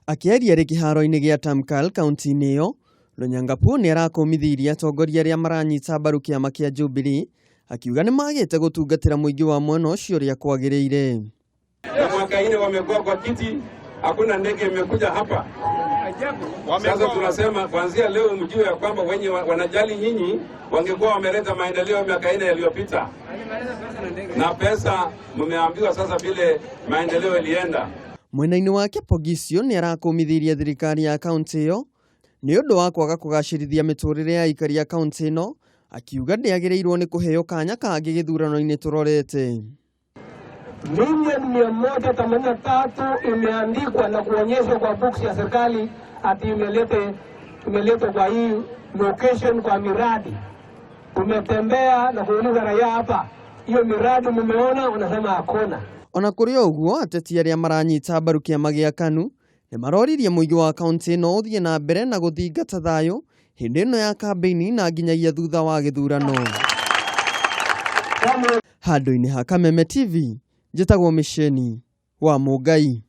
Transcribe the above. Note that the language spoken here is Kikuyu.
Akĩaria arĩ kĩharo-inĩ gĩa Tamkal kaunti-inĩ ĩyo, Lonyangapuo nĩ arakũmithĩirie atongoria arĩa maranyita mbaru kĩama kĩa Jubilee akiuga nĩ magĩte gũtungatĩra mũingĩ wa mwena ũcio ũrĩa kwagĩrĩire. Na mwaka ile wamekuwa kwa kiti, hakuna ndege imekuja hapa. Sasa tunasema kuanzia leo mjue ya kwamba wenye wanajali nyinyi wangekuwa wameleta maendeleo miaka 4 iliyopita, na pesa mmeambiwa sasa vile maendeleo ilienda. Mwena-inĩ wake Poghisio nĩ arakũmithĩirie thirikari ya kaunti ĩyo nĩ ũndũ wa kwaga kũgacĩrithia mĩtũrĩre ya aikari a kaunti ĩno, akiuga ndĩagĩrĩirwo nĩ kũheo kanya kangĩ gĩthurano-inĩ tũrorete. Milioni 183 imeandikwa na kuonyeshwa kwa books ya serikali ati imeletwa kwa hii location kwa miradi. Tumetembea na kuuliza raia hapa, hiyo miradi mumeona? Wanasema hakuna. Ona kũrĩ o ũguo, ateti arĩa maranyita mbaru kĩama gĩa KANU nĩ maroririe mũingĩ wa kaunti ĩno ũthiĩ na mbere na gũthingata thayũ hĩndĩ ĩno ya kambĩini na nginyagia thutha wa gĩthurano. Handũ-inĩ ha Kameme TV, njĩtagwo Mĩceni wa Mũngai.